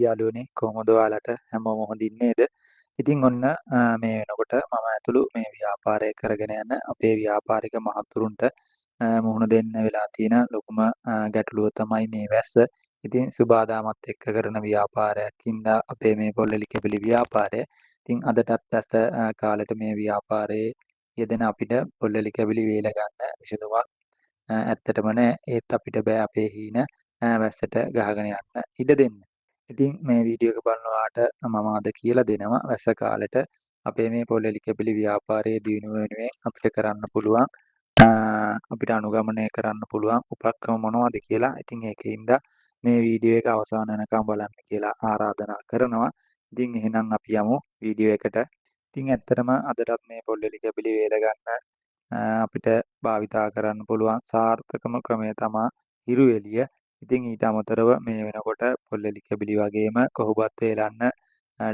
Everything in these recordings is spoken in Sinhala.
යාළුවනේ, කොහොමද ඔයාලට? හැමෝම හොඳින් නේද? ඉතින් ඔන්න මේ වෙනකොට මම ඇතුළු මේ ව්‍යාපාරය කරගෙන යන අපේ ව්‍යාපාරික මහතුරුන්ට මුහුණ දෙන්න වෙලා තියෙන ලොකුම ගැටලුව තමයි මේ වැස්ස. ඉතින් සුබාදාමත් එක්ක කරන ව්‍යාපාරයක් හින්දා අපේ මේ පොල්ලෙලි කැබලි ව්‍යාපාරය. ඉතින් අදටත් වැස්ස කාලෙට මේ ව්‍යාපාරයේ යෙදෙන අපිට පොල්ලෙලි කැබලි වේල ගන්න විසඳුමක් ඇත්තටම නෑ. ඒත් අපිට බෑ අපේ හීන වැස්සට ගහගෙන යන්න ඉඩ දෙන්න. ඉතින් මේ වීඩියෝ එක බලන ඔයාට මම අද කියලා දෙනවා වැස්ස කාලෙට අපේ මේ පොල්ලෙලි කැබලි ව්‍යාපාරයේ දියුණුව වෙනුවෙන් අපිට කරන්න පුළුවන්, අපිට අනුගමනය කරන්න පුළුවන් උපක්‍රම මොනවද කියලා. ඉතින් ඒකින්ද මේ වීඩියෝ එක අවසාන වෙනකම් බලන්න කියලා ආරාධනා කරනවා. ඉතින් එහෙනම් අපි යමු වීඩියෝ එකට. ඉතින් ඇත්තටම අදටත් මේ පොල්ලෙලි කැබලි වේල ගන්න අපිට භාවිතා කරන්න පුළුවන් සාර්ථකම ක්‍රමය තමා හිරු එළිය. ඉතින් ඊට අමතරව මේ වෙනකොට පොල්ලෙලි කැබලි වගේම කොහුබත් වේලන්න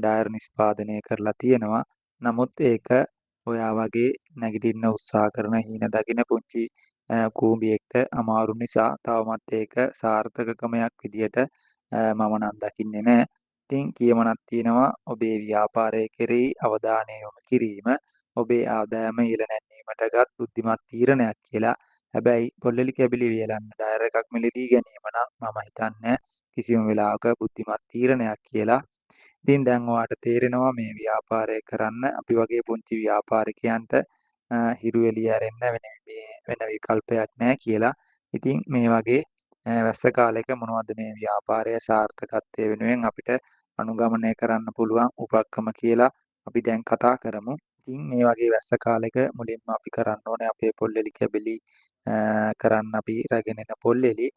ඩයර් නිෂ්පාදනය කරලා තියෙනවා. නමුත් ඒක ඔයා වගේ නැගිටින්න උත්සාහ කරන හීන දකින පුංචි කූඹියෙක්ට අමාරු නිසා තවමත් ඒක සාර්ථක ක්‍රමයක් විදියට මම නම් දකින්නේ නෑ. ඉතින් කියමනක් තියෙනවා, ඔබේ ව්‍යාපාරය කෙරෙහි අවධානය යොමු කිරීම ඔබේ ආදායම ඉහළ නැන්වීමට ගත් බුද්ධිමත් තීරණයක් කියලා. හැබැයි පොල්ලෙලි කැබලි වේලන්න ඩයර් එකක් මිලදී ගැනීම නම් මම හිතන්නේ කිසිම වෙලාවක බුද්ධිමත් තීරණයක් කියලා. ඉතින් දැන් ඔයාට තේරෙනවා මේ ව්‍යාපාරය කරන්න අපි වගේ පුංචි ව්‍යාපාරිකයන්ට හිරු එළිය ඇරෙන්න වෙන වෙන විකල්පයක් නෑ කියලා. ඉතින් මේ වගේ වැස්ස කාලෙක මොනවද මේ ව්‍යාපාරය සාර්ථකත්වය වෙනුවෙන් අපිට අනුගමනය කරන්න පුළුවන් උපක්‍රම කියලා අපි දැන් කතා කරමු. ඉතින් මේ වගේ වැස්ස කාලෙක මුලින්ම අපි කරන්න ඕනේ අපේ පොල්ලෙලි කැබලි කරන්න අපි රැගෙන එන පොල්ලෙලි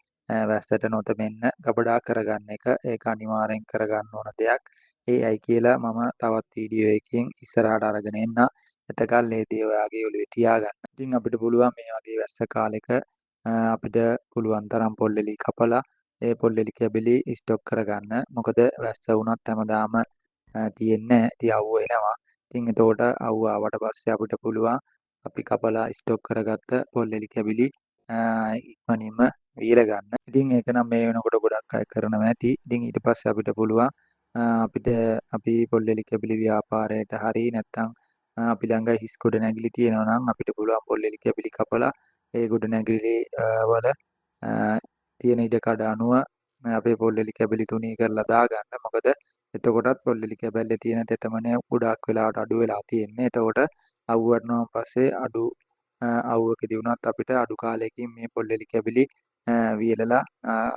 වැස්සට නොතෙමෙන්න ගබඩා කරගන්න එක. ඒක අනිවාර්යෙන් කරගන්න ඕන දෙයක්. ඒ ඇයි කියලා මම තවත් වීඩියෝ එකකින් ඉස්සරහට අරගෙන එන්න. එතකල් මේ දේ ඔයාගේ ඔළුවේ තියාගන්න. ඉතින් අපිට පුළුවන් මේ වගේ වැස්ස කාලෙක අපිට පුළුවන් තරම් පොල්ලෙලි කපලා ඒ පොල්ලෙලි කැබලි ස්ටොක් කරගන්න. මොකද වැස්ස වුණත් හැමදාම තියෙන්නේ නැහැ. ඉතින් අවුව එනවා. ඉතින් එතකොට අවුව ආවට පස්සේ අපිට පුළුවන් අපි කපලා ස්ටොක් කරගත්ත පොල්ලෙලි කැබලි ඉක්මනින්ම වීල ගන්න. ඉතින් ඒක නම් මේ වෙනකොට ගොඩක් අය කරනවා ඇති. ඉතින් ඊට පස්සේ අපිට පුළුවන් අපිට අපි පොල්ලෙලි කැබලි ව්‍යාපාරයට හරි නැත්නම් අපි ළඟ හිස් ගොඩ නැගිලි තියෙනවා නම් අපිට පුළුවන් පොල්ලෙලි කැබලි කපලා ඒ ගොඩ නැගිලි වල තියෙන ඉඩ කඩ අනුව අපේ පොල්ලෙලි කැබලි තුනී කරලා දාගන්න. මොකද එතකොටත් පොල්ලෙලි කැබැල්ලේ තියෙන තෙතමනය ගොඩාක් වෙලාවට අඩු වෙලා තියෙන්නේ. එතකොට අවුව වටුනාම පස්සේ අඩු අවුවකදී වුණත් අපිට අඩු කාලයකින් මේ පොල්ලෙලි කැබලි වියලලා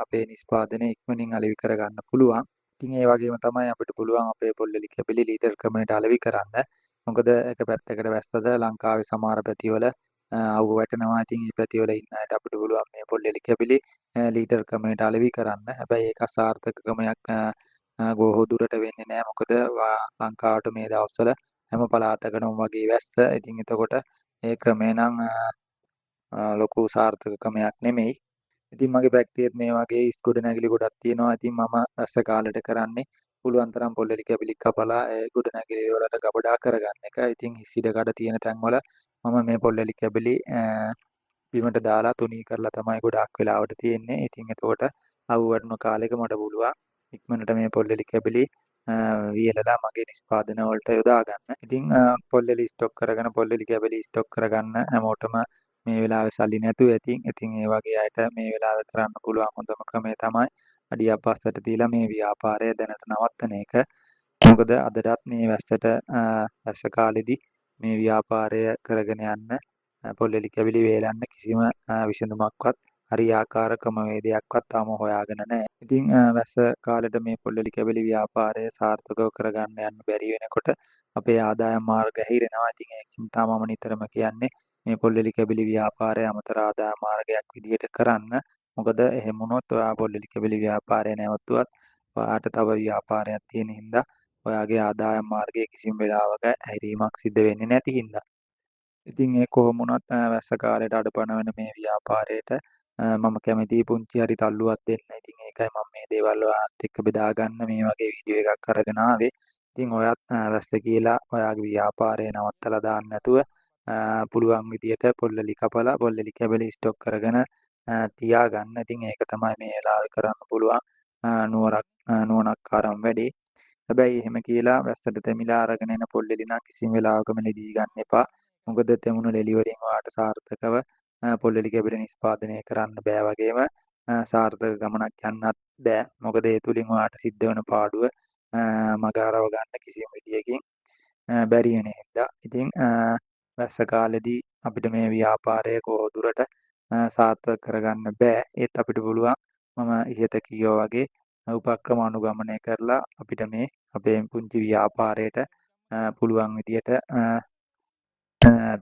අපේ නිෂ්පාදනය ඉක්මනින් අලෙවි කරගන්න පුළුවන්. ඉතින් ඒ වගේම තමයි අපිට පුළුවන් අපේ පොල්ලෙලි කැබලි ලීටර් ක්‍රමයට අලෙවි කරන්න. මොකද එක පැත්තකට වැස්සද ලංකාවේ සමහර පැතිවල අවුව වැටෙනවා. ඉතින් මේ පැතිවල ඉන්න අයට අපිට පුළුවන් මේ පොල්ලෙලි කැබලි ලීටර් ක්‍රමයට අලෙවි කරන්න. හැබැයි ඒක සාර්ථක ක්‍රමයක් බොහෝ දුරට වෙන්නේ නෑ. මොකද ලංකාවට මේ දවස්වල හැම පළාතකටම වගේ වැස්ස. ඉතින් එතකොට ඒ ක්‍රමය නම් ලොකු සාර්ථක ක්‍රමයක් නෙමෙයි. ඉතින් මගේ ෆැක්ටරියෙත් මේ වගේ ඉස් ගොඩ නැගිලි ගොඩක් තියෙනවා. ඉතින් මම වැස්ස කාලෙට කරන්නේ පුළුවන් තරම් පොල්ලෙලි කැබලි කපලා ඒ ගොඩ නැගිලි වලට ගබඩා කරගන්න එක. ඉතින් හිස් ඉඩ කඩ තියෙන තැන්වල මම මේ පොල්ලෙලි කැබලි බිමට දාලා තුනී කරලා තමයි ගොඩාක් වෙලාවට තියෙන්නේ. ඉතින් එතකොට අවුව වැටුණු කාලෙක මට පුළුවන් ඉක්මනට මේ පොල්ලෙලි කැබලි වියලලා මගේ නිෂ්පාදන වලට යොදා ගන්න. ඉතින් පොල්ලෙලි ස්ටොක් කරගෙන පොල්ලෙලි කැබලි ස්ටොක් කරගන්න හැමෝටම මේ වෙලාවේ සල්ලි නැතුව ඇති. ඉතින් ඒ වගේ අයට මේ වෙලාවේ කරන්න පුළුවන් හොඳම ක්‍රමය තමයි අඩියක් පස්සට තියලා මේ ව්‍යාපාරය දැනට නවත්තන එක. මොකද අදටත් මේ වැස්සට වැස්ස කාලෙදි මේ ව්‍යාපාරය කරගෙන යන්න පොල්ලෙලි කැබලි වේලන්න කිසිම විසඳුමක්වත් හරියාකාර ක්‍රමවේදයක්වත් තාම හොයාගෙන නැහැ. ඉතින් වැස්ස කාලෙට මේ පොල්ලෙලි කැබලි ව්‍යාපාරය සාර්ථකව කරගන්න යන්න බැරි වෙනකොට අපේ ආදායම් මාර්ග ඇහිරෙනවා. ඉතින් ඒකින් තමයි මම නිතරම කියන්නේ මේ පොල්ලෙලි කැබලි ව්‍යාපාරය අමතර ආදායම් මාර්ගයක් විදියට කරන්න. මොකද එහෙම වුණොත් ඔයා පොල්ලෙලි කැබලි ව්‍යාපාරය නැවතුවත් ඔයාට තව ව්‍යාපාරයක් තියෙන හින්දා ඔයාගේ ආදායම් මාර්ගයේ කිසිම වෙලාවක ඇහිරීමක් සිද්ධ වෙන්නේ නැති හින්දා. ඉතින් ඒ කොහොම වුණත් වැස්ස කාලේට අඩපණ වෙන මේ ව්‍යාපාරයට මම කැමතියි පුංචි හරි තල්ලුවක් දෙන්න. ඉතින් ඒකයි මම මේ දේවල් ඔයාත් එක්ක බෙදා ගන්න මේ වගේ වීඩියෝ එකක් අරගෙන ආවේ. ඉතින් ඔයත් වැස්ස කියලා ඔයාගේ ව්‍යාපාරය නවත්තලා දාන්න නැතුව පුළුවන් විදියට පොල්ලෙලි කපලා පොල්ලෙලි කැබලි ස්ටොක් කරගෙන තියාගන්න. ඉතින් ඒක තමයි මේ වෙලාවේ කරන්න පුළුවන් නුවරක්. නුවණක්කාරම් වැඩේ. හැබැයි එහෙම කියලා වැස්සට තෙමිලා අරගෙන එන පොල් ලෙලි නම් කිසිම වෙලාවක මිලදී ගන්න එපා. මොකද තෙමුණු ලෙලි වලින් ඔයාට සාර්ථකව පොල් ලෙලි කැබලි නිෂ්පාදනය කරන්න බෑ වගේම සාර්ථක ගමනක් යන්නත් බෑ. මොකද ඒ තුලින් ඔයාට සිද්ධ වෙන පාඩුව මග හරව ගන්න කිසිම විදියකින් බැරි වෙන හින්දා. ඉතින් වැස්ස කාලෙදී අපිට මේ ව්‍යාපාරය කොහොම දුරට සාර්ථක කරගන්න බෑ. ඒත් අපිට පුළුවන් මම ඉහත කිව්වා වගේ උපක්‍රම අනුගමනය කරලා අපිට මේ අපේ පුංචි ව්‍යාපාරයට පුළුවන් විදියට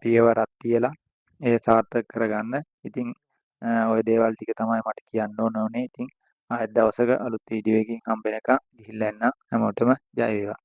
පියවරක් තියලා ඒ සාර්ථක කරගන්න. ඉතින් ඔය දේවල් ටික තමයි මට කියන්න ඕන වුණේ. ඉතින් ආයෙත් දවසක අලුත් වීඩියෝ එකකින් හම්බ වෙනකම් ගිහිල්ලා එන්නම්. හැමෝටම ජය වේවා.